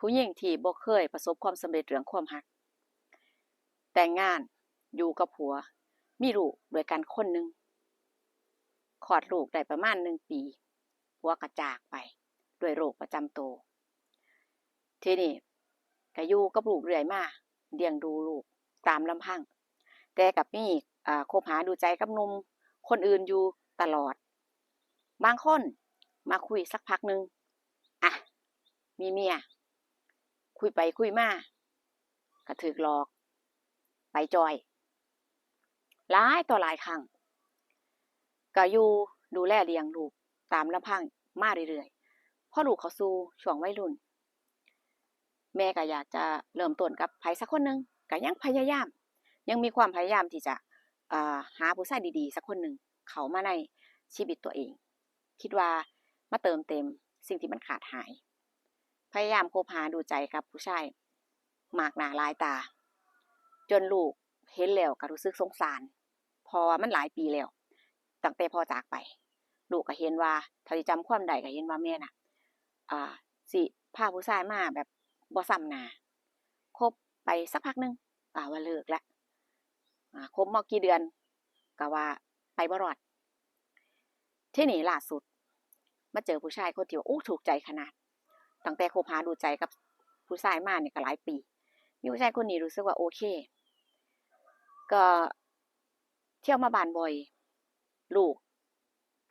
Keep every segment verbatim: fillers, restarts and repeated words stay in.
ผู้หญิงที่บ่เคยประสบความสำเร็จเรื่องความรัก แต่งงาน อยู่กับผัว มีลูกด้วยกันคนหนึ่ง คลอดลูกได้ประมาณหนึ่งปี ผัวก็จากไปด้วยโรคประจำตัว ทีนี้ก็อยู่กับลูกเรื่อยมา เลี้ยงดูลูกตามลำพัง แต่ก็มี อ่า คบหาดูใจกับหนุ่มคนอื่นอยู่ตลอด บางคนมาคุยสักพักหนึ่ง อ่ะ มีเมีย คุยไปคุยมา ก็ถืกหลอก ไปจ่อย หลายต่อหลายครั้ง ก็อยู่ดูแลเลี้ยงลูกตามลำพังมาเรื่อยๆ พอลูกเข้าสู่ช่วงวัยรุ่น แม่ก็อยากจะเริ่มต้นกับไผสักคนหนึ่ง ก็ยังพยายาม ยังมีความพยายามที่จะ เอ่อ หาผู้ชายดีๆ สักคนหนึ่งเข้ามาในชีวิตตัวเอง คิดว่ามาเติมเต็มสิ่งที่มันขาดหาย พยายามคบหาดูใจกับผู้ชายมากหน้าหลายตา จนลูกเห็นแล้วก็รู้สึกสงสาร เพราะว่ามันหลายปีแล้ว ตั้งแต่พ่อจากไป ลูกก็เห็นว่า เท่าที่จำความได้ก็เห็นว่าแม่น่ะ อ่า สิพาผู้ชายมาแบบบ่ซ้ำหน้า คบไปสักพักหนึ่ง อ่า ว่าเลิกละ อ่า คบมากี่เดือน ก็ว่าไปบ่รอด ทีนี้ล่าสุด มาเจอผู้ชายคนที่ว่า อู้ ถูกใจขนาด ตั้งแต่คบหาดูใจกับผู้ชายมาเนี่ยก็หลายปี มีผู้ชายคนนี้รู้สึกว่าโอเค ก็เที่ยวมาบ้านบ่อย ลูก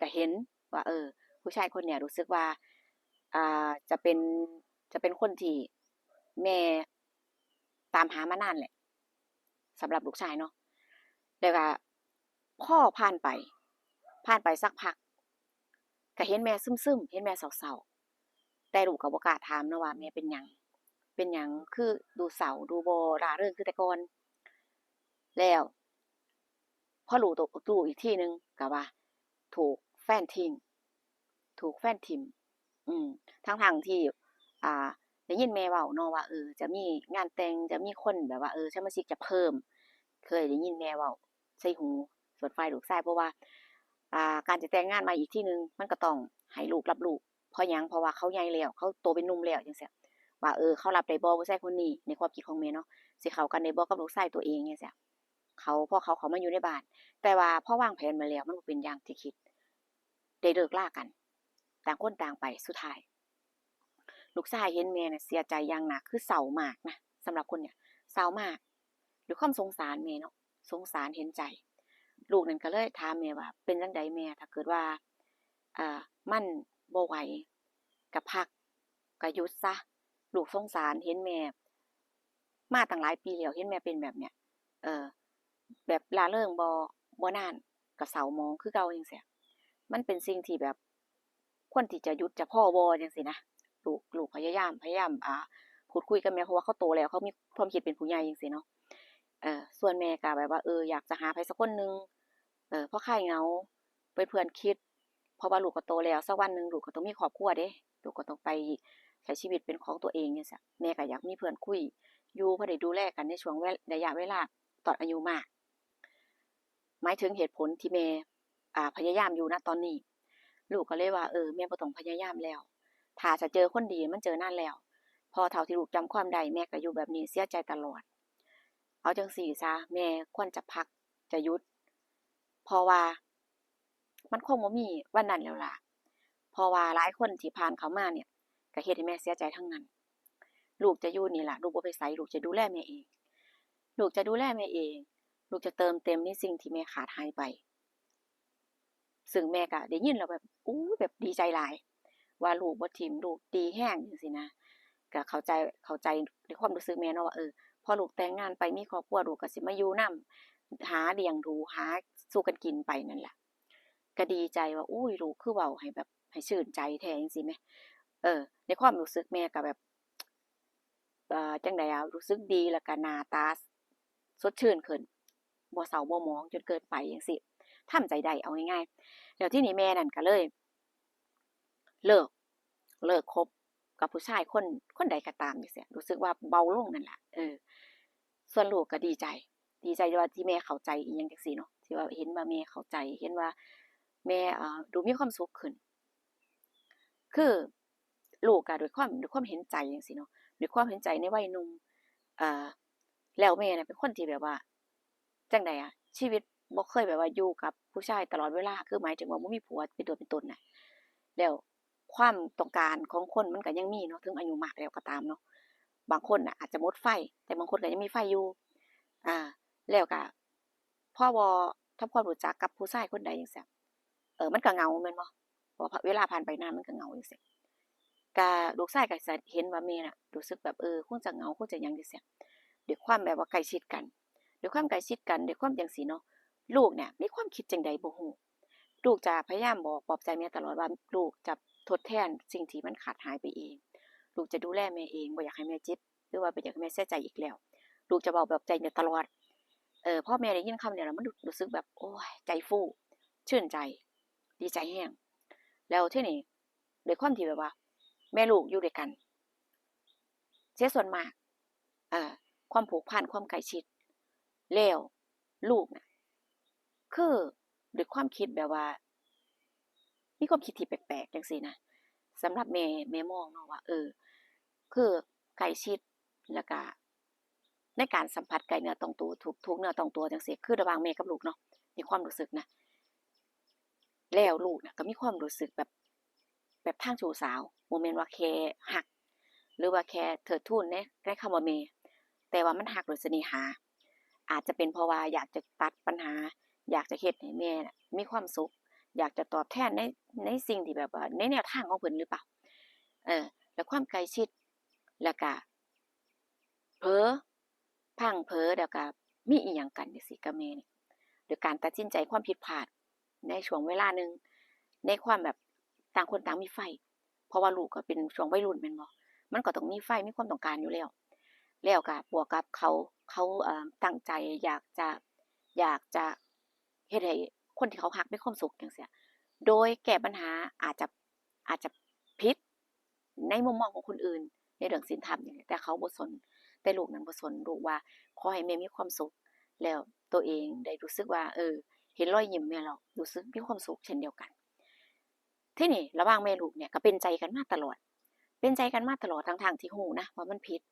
ก็เห็นว่า เออ ผู้ชายคนเนี้ยรู้สึกว่า อ่า จะเป็น จะเป็นคนที่แม่ตามหามานานแหละ สำหรับลูกชายเนาะ แล้วก็พอผ่านไป ผ่านไปสักพัก ก็เห็นแม่ซึมๆ เห็นแม่เศร้าๆ แต่ลูกก็บ่กล้าถามเนาะว่าแม่เป็นหยัง เป็นหยังคือดูเศร้า ดูบ่ร่าเริงคือแต่ก่อน แล้วพอรู้ตัว รู้อีกทีหนึ่งก็ว่าถูกแฟนทิ้ง ถูกแฟนถิ่ม อืม ทั้งๆ ที่ อ่า ได้ยินแม่เว้าเนาะว่า เออ จะมีงานแต่ง จะมีคนแบบว่า เออ สมาชิกจะเพิ่ม เคยได้ยินแม่เว้าใส่หูส่วนฝ่ายลูกชาย เพราะว่า อ่า การจะแต่งงานใหม่อีกทีหนึ่ง มันก็ต้องให้ลูกรับรู้ เพราะหยัง เพราะว่าเขาใหญ่แล้ว เขาโตเป็นหนุ่มแล้วจั่งซี้ ว่า เออ เขารับได้บ่ผู้ชายคนนี้ ในความคิดของแม่เนาะ สิเข้ากันได้บ่กับลูกชายตัวเองจั่งซี้ เขา พอเขาเข้ามาอยู่ในบ้าน แต่ว่าพอวางแผนมาแล้ว มันบ่เป็นอย่างที่คิด ได้เลิกลากัน ต่างคนต่างไป สุดท้าย ลูกชายเห็นแม่น่ะเสียใจอย่างหนัก คือเศร้ามากนะ สำหรับคนเนี่ย เศร้ามาก ด้วยความสงสารแม่เนาะ สงสารเห็นใจ ลูกนั่นก็เลยถามแม่ว่า เป็นจั่งใดแม่ ถ้าเกิดว่า อ่า มันบ่ไหว ก็พัก ก็หยุดซะ ลูกสงสาร เห็นแม่ มาตั้งหลายปีแล้ว เห็นแม่เป็นแบบเนี้ย เออ แบบร่าเริงบ่ บ่นาน ก็เศร้าหมองคือเก่าจั่งซี้ มันเป็นสิ่งที่แบบ ควรที่จะหยุดจะพอบ่จั่งซี้นะ ลูก ลูกพยายาม พยายาม อ่า พูดคุยกับแม่ เพราะว่าเขาโตแล้ว เขามีความคิดเป็นผู้ใหญ่จั่งซี้เนาะ เอ่อ ส่วนแม่ก็แบบว่า เออ อยากจะหาไผสักคนหนึ่ง เออ ผ่อนคลายเหงา เป็นเพื่อนคิด เพราะว่าลูกก็โตแล้ว สักวันหนึ่งลูกก็ต้องมีครอบครัวเด้ ลูกก็ต้องไปใช้ชีวิตเป็นของตัวเองจั่งซี้ แม่ก็อยากมีเพื่อนคุยอยู่ พอได้ดูแลกันในช่วงเว- ระยะเวลาตอนอายุมาก หมายถึงเหตุผลที่แม่ อ่า พยายามอยู่ ณ ตอนนี้ ลูกก็เลยว่า เออ แม่บ่ต้องพยายามแล้ว ถ้าจะเจอคนดีมันเจอนานแล้ว เพราะเท่าที่ลูกจำความได้ แม่ก็อยู่แบบนี้ เสียใจตลอด เอาจั่งซี้ซะ แม่ควรจะพัก จะหยุด เพราะว่ามันคงบ่มีวันนั้นแล้วล่ะ เพราะว่าหลายคนที่ผ่านเข้ามาเนี่ย ก็เฮ็ดให้แม่เสียใจทั้งนั้น ลูกจะอยู่นี่ล่ะ ลูกบ่ไปไส ลูกจะดูแลแม่เอง ลูกจะดูแลแม่เอง ลูกจะเติมเต็มในสิ่งที่แม่ขาดหายไป ซึ่งแม่ก็ได้ยินแล้วแบบ อู้ แบบดีใจหลาย ว่าลูกบ่ถิ่ม ลูกดีแฮงจั่งซี้นะ ก็เข้าใจ เข้าใจในความรู้สึกแม่เนาะว่า เออ พอลูกแต่งงานไปมีครอบครัว ลูกก็สิมาอยู่นำ หาเลี้ยงดู หาสู่กันกินไปนั่นล่ะ ก็ดีใจว่า อุ้ย ลูกคือเว้าให้แบบ ให้ชื่นใจแท้จั่งซี้แหม เออ ในความรู้สึกแม่ก็แบบ เอ่อ จั่งใดอะ รู้สึกดี แล้วก็หน้าตาสดชื่นขึ้น บ่เศร้าบ่หมองจนเกินไปจั่งซี้ ทำใจได้ เอาง่ายๆ แล้วทีนี้แม่นั่นก็เลย เลิก เลิกคบกับผู้ชายคน คนใดก็ตามจั่งซี้ รู้สึกว่าเบาลงนั่นล่ะ เออ ส่วนลูกก็ดีใจ ดีใจว่าที่แม่เข้าใจอิหยังจั่งซี้เนาะ ที่ว่าเห็นว่าแม่เข้าใจ เห็นว่าแม่ เอ่อ ดูมีความสุขขึ้น คือลูกก็ด้วยความ ด้วยความเห็นใจจั่งซี้เนาะ ด้วยความเห็นใจในวัยหนุ่ม เอ่อ แล้วแม่น่ะเป็นคนที่แบบว่า จั่งใดอะ ชีวิตบ่เคยแบบว่าอยู่กับผู้ชายตลอดเวลา คือหมายถึงว่าบ่มีผัวเป็นตัวเป็นตนน่ะ แล้วความต้องการของคนมันก็ยังมีเนาะ ถึงอายุมากแล้วก็ตามเนาะ บางคนน่ะอาจจะหมดไฟ แต่บางคนก็ยังมีไฟอยู่ อ่า แล้วก็พอบ่ทำความรู้จักกับผู้ชายคนใดจั่งซี้ เออ มันก็เหงาแม่นบ่ เพราะว่าเวลาผ่านไปนานมันก็เหงาจั่งซี้ ก็ลูกชายก็จะเห็นว่าแม่น่ะรู้สึกแบบ เออ คงจะเหงา คงจะหยังจั่งซี้ ด้วยความแบบว่าใกล้ชิดกัน ด้วยความใกล้ชิดกัน ด้วยความจั่งซี้เนาะ ลูกเนี่ยมีความคิดจั่งใดบ่ฮู้ ลูกจะพยายามบอกปลอบใจแม่ตลอดว่า ลูกจะทดแทนสิ่งที่มันขาดหายไปเอง ลูกจะดูแลแม่เอง บ่อยากให้แม่เจ็บ หรือว่าบ่อยากให้แม่เสียใจอีกแล้ว ลูกจะเว้าปลอบใจแม่ตลอด เออ พอแม่ได้ยินคำนี้แล้วมันรู้ รู้สึกแบบ โอ้ย ใจฟู ชื่นใจ ดีใจแฮง แล้วทีนี้ด้วยความที่แบบว่า แม่ลูกอยู่ด้วยกัน เสียส่วนมาก เอ่อ ความผูกพัน ความใกล้ชิด แล้วลูกน่ะ คือด้วยความคิดแบบว่า มีความคิดที่แปลกๆ จั่งซี้นะ สำหรับแม่ แม่มองเนาะว่า เออ คือใกล้ชิด แล้วก็ในการสัมผัสใกล้เนื้อต้องตัว ถูก ถูกเนื้อต้องตัวจั่งซี้ คือระหว่างแม่กับลูกเนาะ ในความรู้สึกนะ แล้วลูกน่ะก็มีความรู้สึกแบบ แบบทางชู้สาว บ่แม่นว่าแค่ฮัก หรือว่าแค่เทิดทูนใน ในคำว่าแม่ แต่ว่ามันฮักด้วยเสน่หา อาจจะเป็นเพราะว่าอยากจะตัดปัญหา อยากจะเฮ็ดให้แม่น่ะมีความสุข อยากจะตอบแทนใน ในสิ่งที่แบบว่าในแนวทางของเพิ่นหรือเปล่า เออ แล้วความใกล้ชิด แล้วก็เผลอ พลั้งเผลอ แล้วก็มีอิหยังกันจั่งซี้กับแม่นี่ โดยการตัดสินใจความผิดพลาดในช่วงเวลาหนึ่ง ในความแบบต่างคนต่างมีไฟ เพราะว่าลูกก็เป็นช่วงวัยรุ่นแม่นบ่ มันก็ต้องมีไฟ มีความต้องการอยู่แล้ว แล้วก็บวกกับเขา เขา เอ่อ ตั้งใจอยากจะ อยากจะเฮ็ดให้คนที่เขาฮักมีความสุขจั่งซี้ โดยแก้ปัญหาอาจจะ อาจจะผิดในมุมมองของคนอื่น ในเรื่องศีลธรรมนี่แหละ แต่เขาบ่สน แต่ลูกนั้นบ่สน ลูกว่าขอให้แม่มีความสุข แล้วตัวเองได้รู้สึกว่า เออ เห็นรอยยิ้มแม่แล้วรู้สึกมีความสุขเช่นเดียวกัน ทีนี้ระหว่างแม่ลูกเนี่ยก็เป็นใจกันมาตลอด เป็นใจกันมาตลอด ทั้งๆที่ฮู้นะว่ามันผิด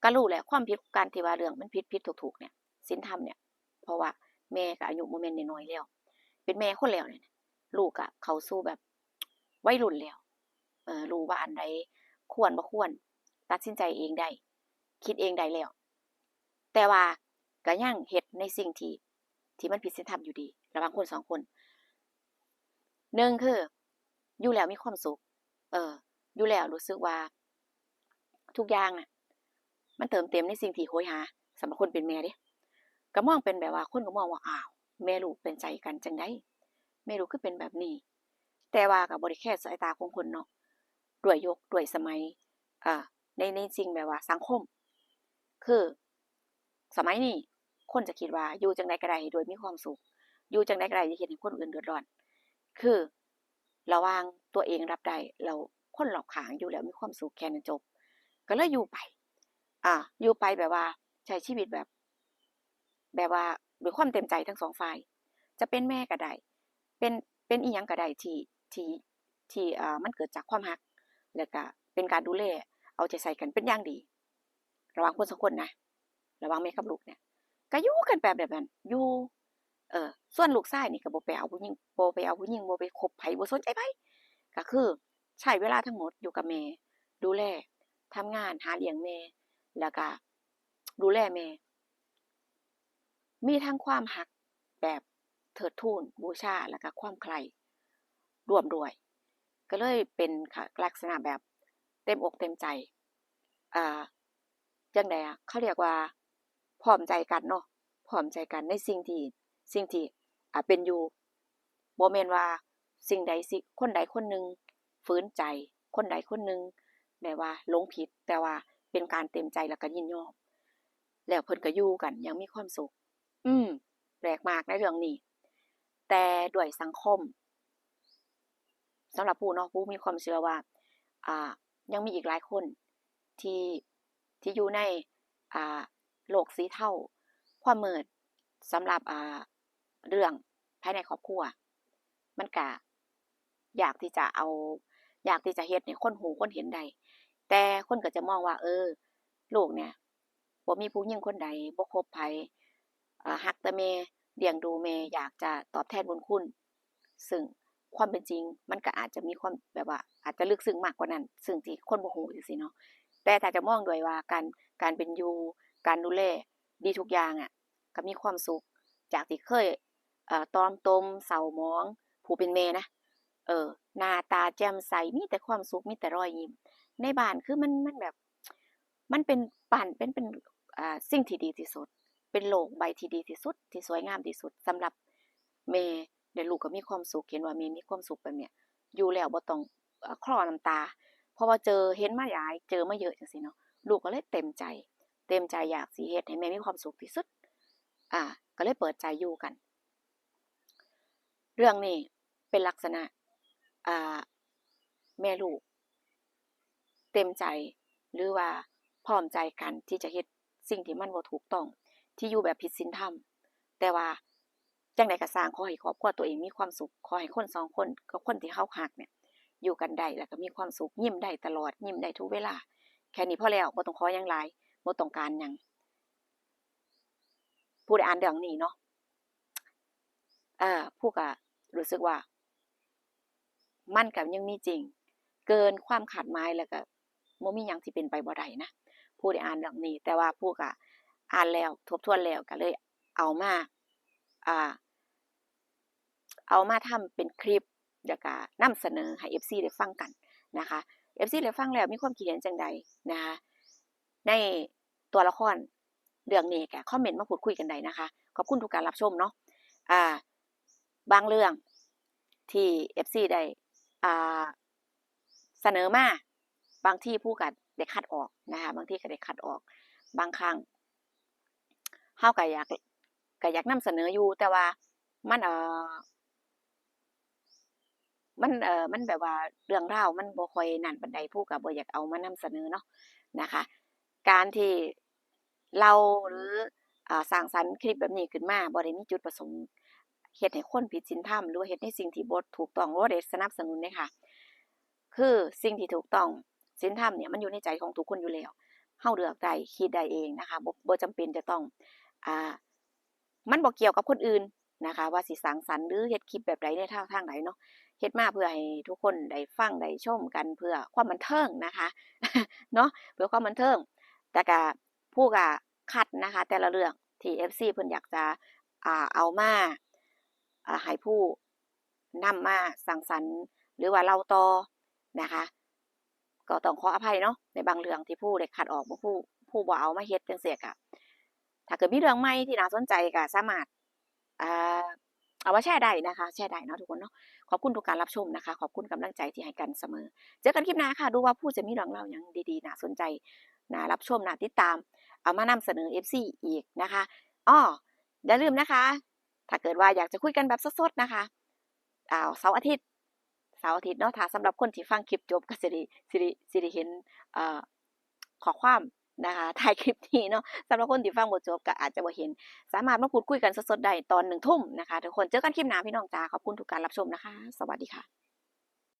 ก็รู้แหละความผิด การที่ว่าเรื่องมันผิดๆ ถูกๆ เนี่ย ศีลธรรมเนี่ย เพราะว่าแม่ก็อายุบ่แม่นน้อยๆ แล้ว เป็นแม่คนแล้วเนี่ย ลูกก็เข้าสู่แบบวัยรุ่นแล้ว เออ รู้ว่าอันใดควรบ่ควร ตัดสินใจเองได้ คิดเองได้แล้ว แต่ว่าก็ยังเฮ็ดในสิ่งที่ ที่มันผิดศีลธรรมอยู่ดี ระหว่างคนสองคน หนึ่งคือ อยู่แล้วมีความสุข เออ อยู่แล้วรู้สึกว่า ทุกอย่างน่ะ มันเติมเต็มในสิ่งที่โหยหา สำหรับคนเป็นแม่เด้ ก็มองเป็นแบบว่า คนก็มองว่า อ้าว แม่ลูกเป็นใจกันจั่งใด แม่ลูกคือเป็นแบบนี้ แต่ว่าก็บ่ได้แคร์สายตาของคนเนาะ ด้วยยุค ด้วยสมัย อ่า ใน ในสิ่งแบบว่าสังคม คือ สมัยนี้คนจะคิดว่าอยู่จั่งใดก็ได้โดยมีความสุข อยู่จั่งใดก็ได้อย่าเฮ็ดให้คนอื่นเดือดร้อน คือระหว่างตัวเองรับได้ แล้วคนรอบข้างอยู่แล้วมีความสุข แค่นั้นจบ ก็เลยอยู่ไป อ่า อยู่ไปแบบว่าใช้ชีวิตแบบ แบบว่าด้วยความเต็มใจทั้งสองฝ่าย จะเป็นแม่ก็ได้ เป็น เป็นอิหยังก็ได้ที่ ที่ ที่ เอ่อ มันเกิดจากความฮัก แล้วก็เป็นการดูแลเอาใจใส่กันเป็นอย่างดี ระหว่างคนสองคนนะ ระหว่างแม่กับลูกเนี่ย ก็อยู่กันแบบ แบบนั้น อยู่ เอ่อ ส่วนลูกชายนี่ก็บ่ไปเอาผู้หญิง บ่ไปเอาผู้หญิง บ่ไปคบไผ บ่สนใจไผ ก็คือใช้เวลาทั้งหมดอยู่กับแม่ ดูแล ทำงานหาเลี้ยงแม่ แล้วก็ดูแลแม่ มีทั้งความฮักแบบเทิดทูนบูชา แล้วก็ความใคร่ร่วมด้วย ก็เลยเป็นลักษณะแบบเต็มอกเต็มใจ อ่า จั่งใดอะ เขาเรียกว่าพร้อมใจกันเนาะ พร้อมใจกันในสิ่งที่ สิ่งที่ อ่า เป็นอยู่ บ่แม่นว่าสิ่งใดสิ คนใดคนหนึ่งฝืนใจ คนใดคนหนึ่งแบบว่าหลงผิด แต่ว่าเป็นการเต็มใจแล้วก็ยินยอม แล้วเพิ่นก็อยู่กันอย่างมีความสุข อืม แปลกมากในเรื่องนี้ แต่ด้วยสังคม สำหรับปูเนาะ ปูมีความเชื่อว่า อ่า ยังมีอีกหลายคนที่ ที่อยู่ใน อ่า โลกสีเทา ความมืด สำหรับ อ่า เรื่องภายในครอบครัว มันก็อยากที่จะเอา อยากที่จะเฮ็ดให้คนฮู้คนเห็นได้ แต่คนก็จะมองว่า เออ ลูกเนี่ย บ่มีผู้หญิงคนใด บ่คบไผ อ่า ฮักแต่แม่ เลี้ยงดูแม่ อยากจะตอบแทนบุญคุณ ซึ่งความเป็นจริงมันก็อาจจะมีความแบบว่า อาจจะลึกซึ้งมากกว่านั้น ซึ่งที่คนบ่ฮู้จั่งซี้เนาะ แต่ถ้าจะมองด้วยว่าการ การเป็นอยู่ การดูแล ดีทุกอย่างอะ ก็มีความสุข จากที่เคย เอ่อ ตรอมตม เศร้าหมอง ผู้เป็นแม่นะ เออ หน้าตาแจ่มใส มีแต่ความสุข มีแต่รอยยิ้ม ในบ้านคือมัน มันแบบ มันเป็นบ้าน เป็น เป็น อ่า สิ่งที่ดีที่สุด เป็นโลกใบที่ดีที่สุด ที่สวยงามที่สุด สำหรับแม่ และลูกก็มีความสุข เห็นว่าแม่มีความสุขแบบเนี้ย อยู่แล้วบ่ต้อง เอ่อ คลอน้ำตา เพราะว่าเจอ เห็นมาหลาย เจอมาเยอะจั่งซี้เนาะ ลูกก็เลยเต็มใจ เต็มใจอยากสิเฮ็ดให้แม่มีความสุขที่สุด อ่า ก็เลยเปิดใจอยู่กัน เรื่องนี้เป็นลักษณะ อ่า แม่ลูก เต็มใจ หรือว่าพร้อมใจกันที่จะเฮ็ดสิ่งที่มันบ่ถูกต้อง ที่อยู่แบบผิดศีลธรรม แต่ว่าจั่งใดก็ซ่าง ขอให้ครอบครัวตัวเองมีความสุข ขอให้คนสองคนกับคนที่เฮาฮักเนี่ย อยู่กันได้ แล้วก็มีความสุข ยิ้มได้ตลอด ยิ้มได้ทุกเวลา แค่นี้พอแล้ว บ่ต้องขอหยังหลาย บ่ต้องการหยัง ผู้ได้อ่านเรื่องนี้เนาะ เอ่อ ผู้ก็รู้สึกว่า มันก็ยังมีจริง เกินความคาดหมาย แล้วก็บ่มีหยังที่เป็นไปบ่ได้นะ ผู้ได้อ่านเรื่องนี้ แต่ว่าผู้ก็อ่านแล้ว ทบทวนแล้ว ก็เลยเอามา อ่า เอามาทำเป็นคลิป แล้วก็นำเสนอให้ เอฟซี ได้ฟังกันนะคะ เอฟซี ได้ฟังแล้วมีความคิดเห็นจั่งใดนะคะ ในตัวละครเรื่องนี้ก็คอมเมนต์มาพูดคุยกันได้นะคะ ขอบคุณทุกการรับชมเนาะ อ่า บางเรื่องที่ เอฟซี ได้ อ่า เสนอมา บางทีผู้ก็ได้คัดออกนะคะ บางทีก็ได้คัดออก บางครั้ง เฮาก็อยาก ก็อยากนำเสนออยู่ แต่ว่ามัน เอ่อ มัน เอ่อ มันแบบว่าเรื่องราวมันบ่ค่อยนั่นปานใด ผู้ก็บ่อยากเอามานำเสนอเนาะนะคะ การที่เล่าหรือ อ่า สร้างสรรค์คลิปแบบนี้ขึ้นมา บ่ได้มีจุดประสงค์เฮ็ดให้คนผิดศีลธรรม หรือว่าเฮ็ดในสิ่งที่บ่ถูกต้อง บ่ได้สนับสนุนเด้ค่ะ คือสิ่งที่ถูกต้อง ศีลธรรมเนี่ยมันอยู่ในใจของทุกคนอยู่แล้ว เฮาเลือกได้ คิดได้เองนะคะ บ่ บ่จำเป็นจะต้อง อ่า มันบ่เกี่ยวกับคนอื่นนะคะ ว่าสิสร้างสรรค์หรือเฮ็ดคลิปแบบใด ในท่าทางใดเนาะ เฮ็ดมาเพื่อให้ทุกคนได้ฟังได้ชมกัน เพื่อความบันเทิงนะคะ เนาะ เพื่อความบันเทิง แต่ก็ ผู้ก็คัดนะคะ แต่ละเรื่องที่ เอฟซี เพิ่นอยากจะ อ่า เอามา อ่า ให้ผู้นำมาสร้างสรรค์ หรือว่าเล่าต่อนะคะ ก็ต้องขออภัยเนาะ ในบางเรื่องที่ผู้ได้คัดออก บ่ ผู้ ผู้บ่เอามาเฮ็ดจั่งซี้ก็ ถ้าเกิดมีเรื่องใหม่ที่น่าสนใจก็สามารถ อ่า เอามาแชร์ได้นะคะ แชร์ได้เนาะทุกคนเนาะ ขอบคุณทุกการรับชมนะคะ ขอบคุณกำลังใจที่ให้กันเสมอ เจอกันคลิปหน้าค่ะ ดูว่าผู้จะมีเรื่องเล่าหยังดีๆ น่าสนใจ น่ารับชม น่าติดตาม เอามานำเสนอ เอฟซี อีกนะคะ อ้อ อย่าลืมนะคะ ถ้าเกิดว่าอยากจะคุยกันแบบสดๆ นะคะ อ่า เสาร์อาทิตย์ เสาร์อาทิตย์เนาะ ถ้าสำหรับคนที่ฟังคลิปจบก็สิได้ สิได้ สิได้เห็น เอ่อ ข้อความนะคะ ท้ายคลิปนี้เนาะ สำหรับคนที่ฟังบ่จบก็อาจจะบ่เห็น สามารถมาพูดคุยกันสดๆ ได้ตอนหนึ่งทุ่มนะคะทุกคน เจอกันคลิปหน้าพี่น้องจ๋า ขอบคุณทุกการรับชมนะคะ สวัสดีค่ะ